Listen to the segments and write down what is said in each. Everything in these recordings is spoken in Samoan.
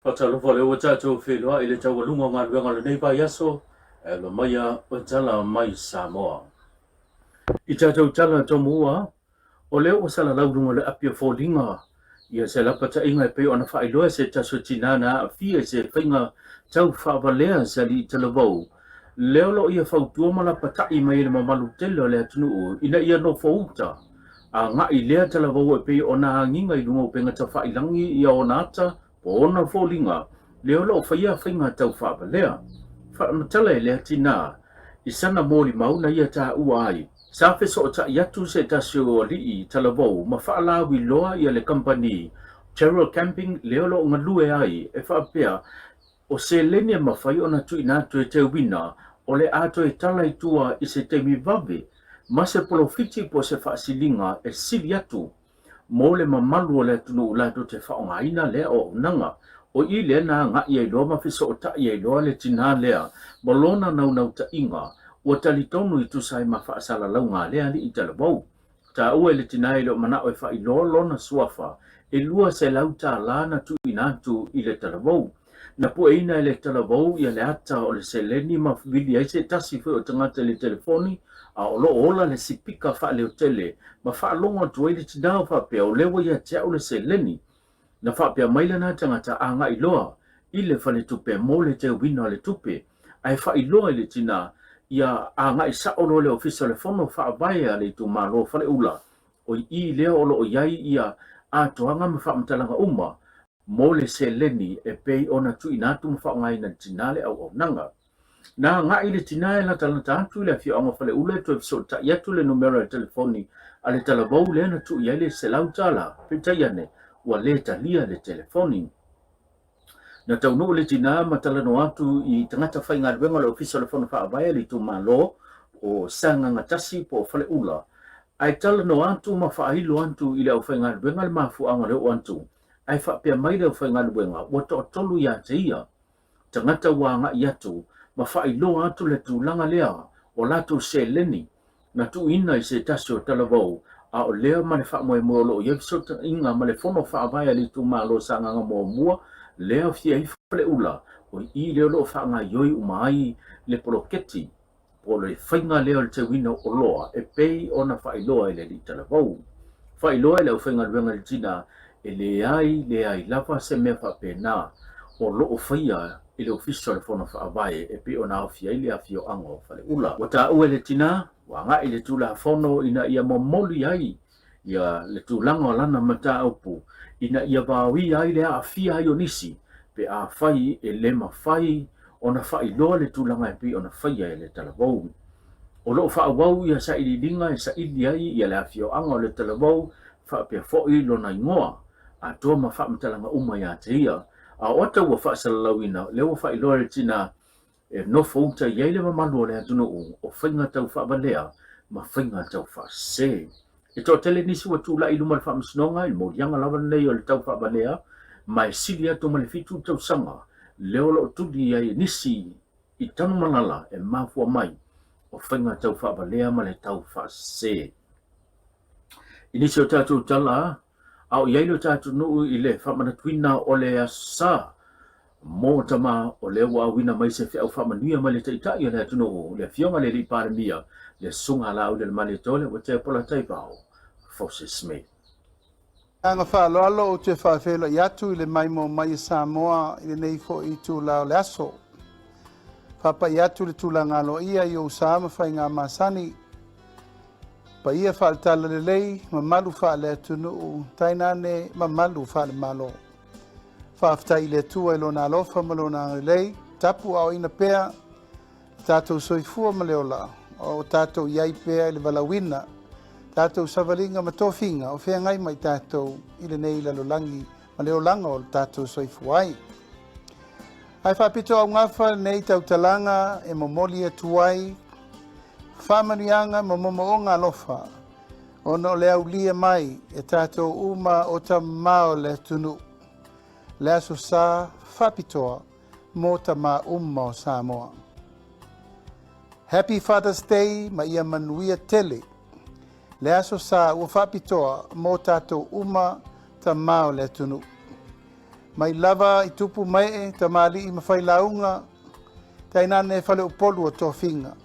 Faatalofa lea ua tatou feiloai i le taualuga o galuega o lenei vaiaso e alo maia o tala mai Samoa. I tatou tala tomua, o lea ua salalau i luga o le api o foliga ia se lapataiga e pei ona faailoa e se tasi o tinā na aafia i se faiga tau faavalea se alii talavou, lea o lo o ia fautua ma lapatai mai e le mamalu tele o le atunuu ina ia nofo uta agai lea talavou e pei ona agiga i luga o upega tafailagi ia ona ata po o ona foliga lea o lo o faia faiga tau faavalea. Faamatala e lea tinā i sana molimau na ia taua ai, sa fesootai atu se tasi o alii talavou ma faalauiloa ia le kamupani Terrell Camping lea o lo o galue ai e faapea o seleni e mafai ona tuuina atu e teuina o le a toe tala i tua i se taimi vave ma se polofiti po o se faasiliga e sili atu mo le mamalu o le atunuu latou te faaaogaina lea auaunaga. O i lea na agai ai loa ma fesootai ai loa le tinā lea ma lona naunautaiga ua talitonu i tusa ai ma faasalalauga a lea alii talavou. Taua e le tinā e le o manao e faailoa lona suafa e $200 na tuuina atu i le talavou. Na pueina e le talavou ia le ata o le seleni ma vili ai se tasi foi o tagata i le telefoni a o lo o ola le sipika faaleotele ma faalogo atu ai le tinā o faapea o lea ua ia te au le seleni. Na faapea mai lena tagata agai loa i le faletupe mo le teuina o le tupe ae faailoa i le tinā ia agai sao loa le Ofisa o le Fono Faavae a le itumalo o Faleula o i i lea o lo o i ai ia atoaga ma faamatalaga uma mo le seleni e pei ona tuuina atu ma faaaogaina e le tinā le auaunaga. Na agai le tinā e latalata atu i le afioaga o Faleula e toe fesootai atu le numera o le telefoni a le talavou lea na tuu i ai le $100, peitai ane, ua le talia le telefoni. Na taunuu le tinā ma talanoa atu i tagata faigaluega o le Ofisa o le Fono Faavae a le itumalo o Sagaga 1 po o Faleula, ae talanoa atu ma faailo atu i le aufaigaluega le mafuaaga o le oo atu, ae faapea mai le aufaigaluega ua toatolu ia te ia tagata ua agai atu ma faailoa atu le tulaga lea o latou seleni na tuuina i se tasi o talavou, a o lea ma le faamoemoe o lo o i ai fesootaiga ma le Fono Faavae a le itumalo Sagaga Muamua lea aofia ai Faleula, o i lea o lo o faagaoioi uma ai le poloketi po o le faiga lea o le teuina o oloa e pei ona faailoa e le alii talavou. Faailoa e le aufaigaluega i le tina e leai leai lava se mea faapena o lo o faia i le Ofisa o le Fono Faavae e pei ona aofia ai le afioaga o Faleula. Ua taua e le tina, ua agai le Tulafono ina ia momoli ai ia le tulaga o lana mataupu ina ia vaoia ai le aafia ai o nisi pe afai e le mafai ona faailoa le tulaga e pei ona faia e le talavou. O lo o faaauau ia sailiiliga e saili ai ia le afioaga o le talavou faapea foi lona igoa atoa ma faamatalaga uma ia te ia. A o ata ua faasalalauina, lea ua faailoa e le tina E nofo uta i ai le mamalu o le atunuu o faiga tau faavalea ma faiga tau faasese. E toatele nisi ua tulai i luma o le Faamasinoga i le moliaga lava lenei o le tau faavalea ma e sili atu ma le 7 tausaga lea o lo o tuli ai e nisi i Tanumalala e mafua mai o faiga tau faavalea ma le tau faasese. I nisi o tatou tala A o i ai lo tatou nuu i le faamanatuina o le Aso Sa mo tama o lea ua auina mai se feau faamanuia mai le Taitai o le atunuu, le Afioga i le Alii Palemia, le Susuga a Laaulialemalietoa Leuatea Polataivao Fosi Smith. Agaga faaaloalo ou te faafeiloai atu i le maimoa mai e Samoa i lenei foi itula o le aso. Faapai atu le tulaga aloaia i ou sa ma faiga masani. Paia faale-talalelei, mamalu faale-atunuu, tainane mamalu faale-Malo. Faafetai i le Atua i Lona alofa ma Lona agalelei, tapu aoaina pea le tatou soifua ma le ola, o tatou i ai pea i le valaauina, tatou savaliga ma tofiga o feagai ma i tatou i lenei lalolagi ma le olaga o le tatou soifua ai. Ae faapito augafa lenei tautalaga e momoli atu ai faamanuiaga ma momooga alofa ona o le aulia mai e tatou uma o tamā o le atunuu le Aso Sa faapitoa mo tamā uma o Samoa. Happy Father's Day ma ia manuia tele le Aso Sa ua faapitoa mo tatou uma tamā o le atunuu. Mai lava i tupu ma ee, tamalii ma failauga, tainane faleupolu o tofiga.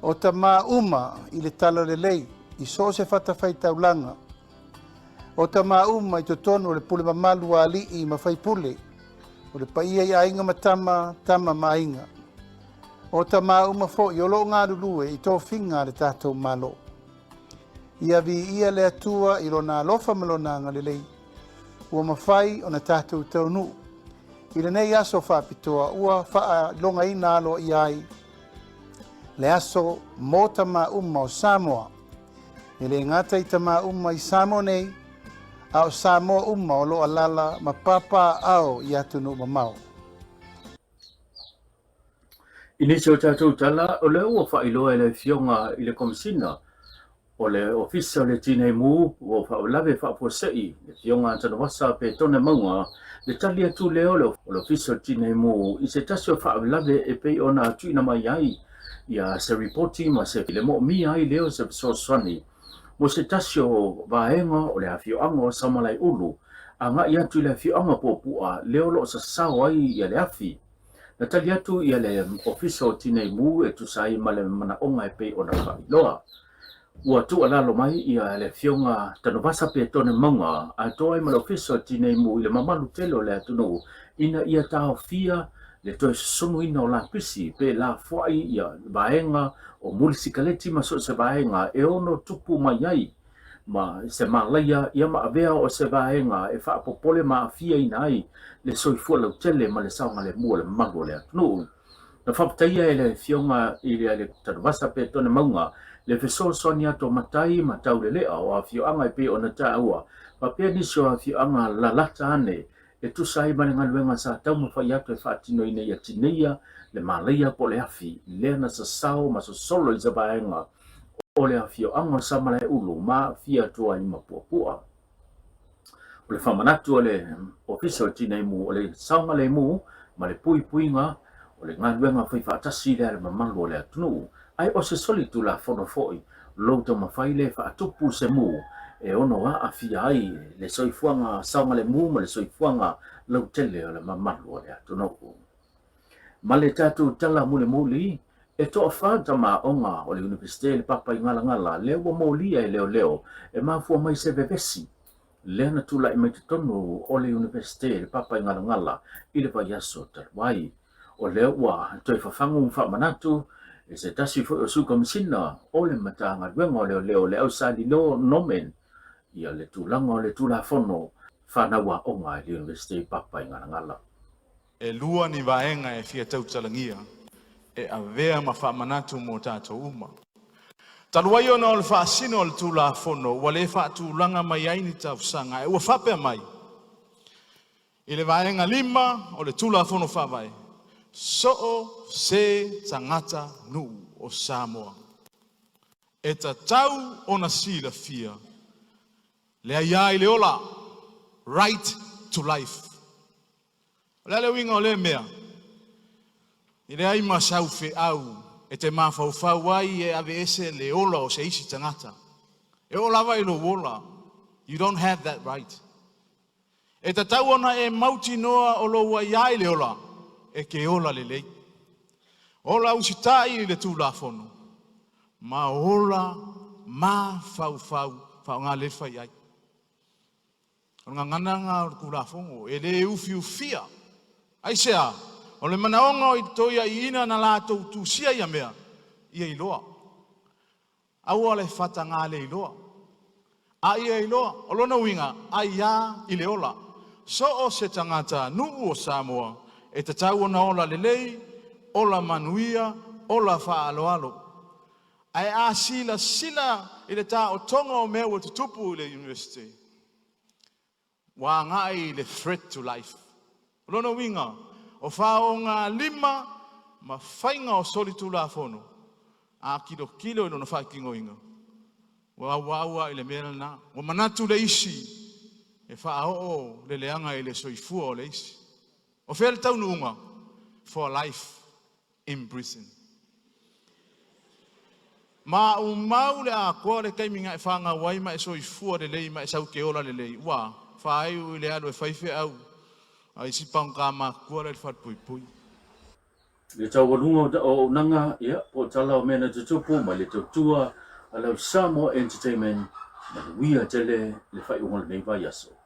O tamā uma i le talalelei i so o se fatafaitaulaga. O tamā uma i totonu o le pule mamalu a alii ma faipule, o le paia i aiga ma tama, tama ma aiga. O tamā uma foi o lo o galulue i tofiga a le tatou Malo. Ia viia le Atua i Lona alofa ma Lona agalelei, ua mafai ona tatou taunuu i lenei aso faapitoa ua faailogaina aloaia ai le aso mo tamā uma o Samoa. E le gata i tamā uma i Samoa nei, a o Samoa uma o lo o alaala ma papaaao i atunuu mamao. I nisi o tatou tala, o lea ua faailoa e le Afioga i le Komesina o le Ofisa o le Tinei Mu ua faalavelave faafuasei le Afioga a Tanuvasa Petone Mauga le tali atu lea o le Ofisa o le Tinei Mu i se tasi o faalavelave e pei ona tuuina mai ai ia se ripoti ma se le moomia ai lea o se fesoasoani mo se tasi o vaega o le afioaga o Samalaeulu agai atu i le afioaga Puapua lea o lo o sasao ai ia le afi. Na tali atu ia le Ofisa o Tinei Mu e tusa ai ma le manaoga e pei ona faailoa. Ua tuualalo mai ia le Afioga Tanuvasa Petone Mauga atoa ai ma le Ofisa o Tinei Mu i le mamalu tele o le atunuu ina ia taofia le toe susunuina o lapisi pe lafoai ia vaega o mulisikaleti ma so o se vaega e ono tupu mai ai ma se malaia ia ma avea o se vaega e faapopole ma aafiaina ai le soifua lautele ma le saogalemu o le mamalu o le atunuu. Na faafetaia e le Afioga i le Tanuvasa Petone Mauga le fesoasoani atu a matai ma taulelea o afioaga e pei ona taua faapea nisi o afioaga lalata ane e tusa ai ma le galuega sa taumafai atu e faatinoina ia tineia le malaia po o le afi lea na sasao ma sosolo i se vaega o le afioaga o Samalaeulu ma aafia atu ai ma Puapua. O le faamanatu a le Ofisa o le Tineimu o le saogalemu ma le puipuiga o le galuega faifaatasi lea a le mamalu o le atunuu, ae o se solitulafono foi lou taumafai lea e faatupu se mu e ono aafia ai le soifuaga saogalemu ma le soifuaga lautele o le mamalu o le atunuu. Ma le tatou tala mulimuli, e toafa tamāoga o le Iunivesite le Papaigalagala lea ua molia e leoleo e mafua mai se vevesi lea na tulai mai totonu o le Iunivesite le Papaigalagala i le vaiaso talu ai. O lea ua toe fafagu ma faamanatu e se tasi foi o Sui Komesina o le Matagaluega o Leoleo le Ausalilo Norman ia le tulaga o le Tulafono Fanau Aoga i le Iunivesite Papaigalagala. E lua ni vaega e fia tautalagia e avea ma faamanatu mo tatou uma. Talu ai ona o le faasino o le Tulafono ua le faatulaga mai ai ni tausaga ae ua faapea mai i le vaega 5 o le Tulafono Faavae, so o se tagata nuu o Samoa e tatau ona silafia le aiā i le ola, right to life. O le a le uiga o lea mea? E leai ma sau feau e te mafaufau ai e aveese le ola o se isi tagata. E oo lava i lou ola, you don't have that right. E tatau ona e mautinoa o lou aiā i le ola, e te ola lelei. Ola usitai i le Tulafono, ma ola mafaufau faaaoga le fai ai. O le gagana lena o le Tulafono, e le ufiufia. Aisea? O le manaoga o toeaiina na latou tusia ia mea, ia iloa. Aua le fataga le iloa. A ia iloa, o lona uiga, aiā i le ola. So o se tagata nuu o Samoa, e tatau ona ola lelei, ola manuia, ola faaaloalo. Ae a silasila i le taotoga o mea ua tutupu i le Iunivesite, ua agai i le threat to life. O lona uiga, o faogalima ma faiga o solitulafono, a tilotilo i lona faatinoina, ua auau lava i le mea lena. Ua manatu le isi e faaoo le leaga i le soifua o le isi. O fea le taunuuga? For life in prison. Ma umau le atoa le taimi na e fanau ai ma e soifua lelei ma e sau te ola lelei, ua faaiu i le alu e fai feau. A isi pagogā matutua la i le falepuipui. Le taualuga o auaunaga, ia, po o tala o mea na tutupu mai le tautua a lau Samoa Entertainment, manuia tele le faaiuga o lenei vaiaso.